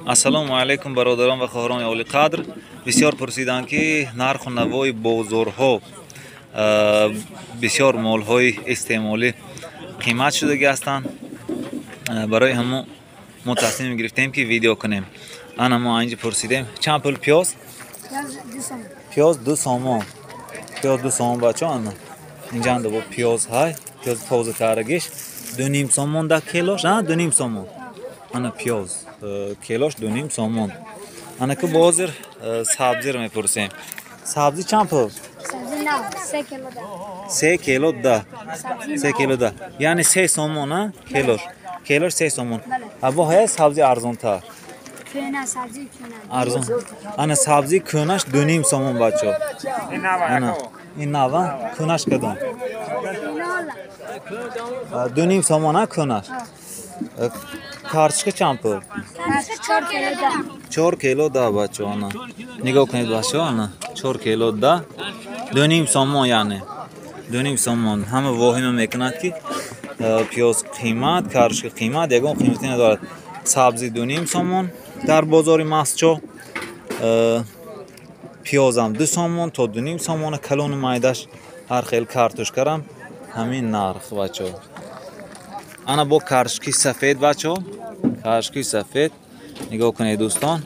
Ассалому алайкум, бародарон ва хоҳарони олиқадр. Бисёр пурсиданд, ки нарху навои бозорҳо, бисёр молҳои истеъмолӣ қимат шудагӣ ҳастанд. Барои ҳамон мо тасмим гирифтем, ки видео кунем. Ана мо инҷа пурсидем: чанд пул пиёз? Пиёз 2 сомон, пиёз 2 сомон, бачо. Ана инҷанда бо пиёз ҳай, пиёзи тоза карагиш 2,5 сомон да килош, 2,5 сомон. Ана пиёз килош 2,5 сомон. Ана ки бозир сабзиро мепурсем. Сабзӣ чанд пул? 3 кило да, 3 кило да, яъне 3 сомон килош, килош 3 сомон. Або ҳая сабзи арзонтар? Арзон ана сабзи кӯнаш 2,5 сомон, бачо. Ана ин нава, кӯнаш кадом? 2,5 сомон кӯнаш. Картошка чанд пул? 4 кило да, бачо. Ана нигоҳ кунед, бачо, ана 4 кило да, 2,5 сомон, яъне 2,5 сомон. Ҳама воҳима мекунад, ки пиёз қимат, картошка қимат. Ягон қиматӣ надорад. Сабзи 2,5 сомон дар бозори Мастчо, пиёзам 2 сомон то 2,5 сомона, калони майдаш ҳар хел. Картошкарам ҳамин нарх, бачо. Ана бо картошки сафед, бачо, картошки сафед нигоҳ кунед, дӯстон.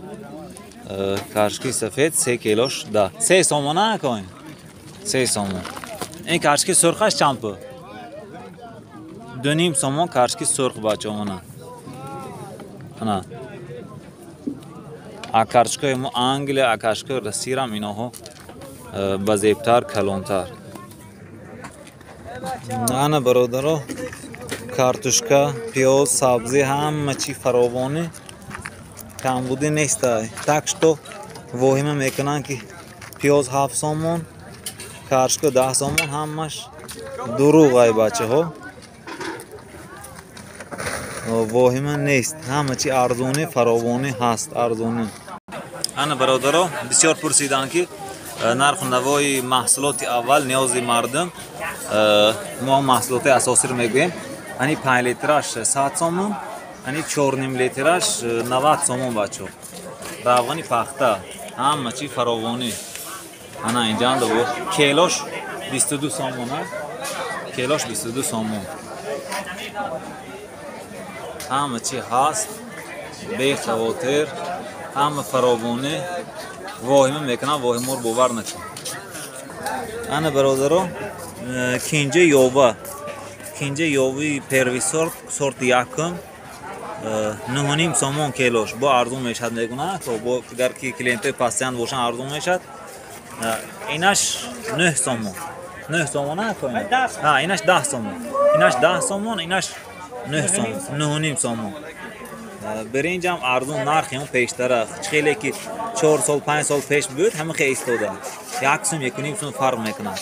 Картошки сафед 3 килош да 3 сомона акоин, 3 сомон. Ин картошки сурхаш чанд пул? 2,5 сомон картошки сурх, бачо. Ана, ана а картошкаи мо Англия, а картошкаи Россиярам иноҳо базебтар, калонтар. Ана, бародаро, картошка, пиёз, сабзӣ, ҳама чи фаровонӣ, камбудӣ нестай. Так что воҳима мекунанд, ки пиёз 7 сомон, картошка 10 сомон, ҳамаш дурӯғ ай, бачаҳо. Воҳима нест, ҳама чи арзонӣ, фаровонӣ ҳаст, арзонӣ. Ана, бародаро, бисёр пурсиданд, ки нарху навои маҳсулоти аввал ниёзи мардум. Мо маҳсулоти асосиро мегӯем. Ани 5 литраш 100 сомон, ани 4,5 литраш 90 сомон, бачо. Равғани пахта, ҳама чи фаровонӣ. Ана инҷанда бо келош 22 сомон, келош 22 сомон. Ҳама чи ҳаст, бехавотир, ҳама фаровонӣ. Воҳима мекунам, воҳиморо бовар накун. Ана, бародаро, кинҷа ёва, кинҷа ёви первый сорт, сорти якум, 9,5 сомон келош. Бо арзон мешавад мегӯна, бо агар ки клиентои постоянно бошанд, арзон мешавад. Инаш 9 сомон, 9 сомон, инаш 10 сомон, инаш 10 сомон, инаш 9 сомон, 9,5 сомон. Биринҷам арзон, нархи он пештара хеле ки 4 сол, 5 сол пеш буд, ҳама хе истода, 1 сум, 1,5 сум фарқ мекунад.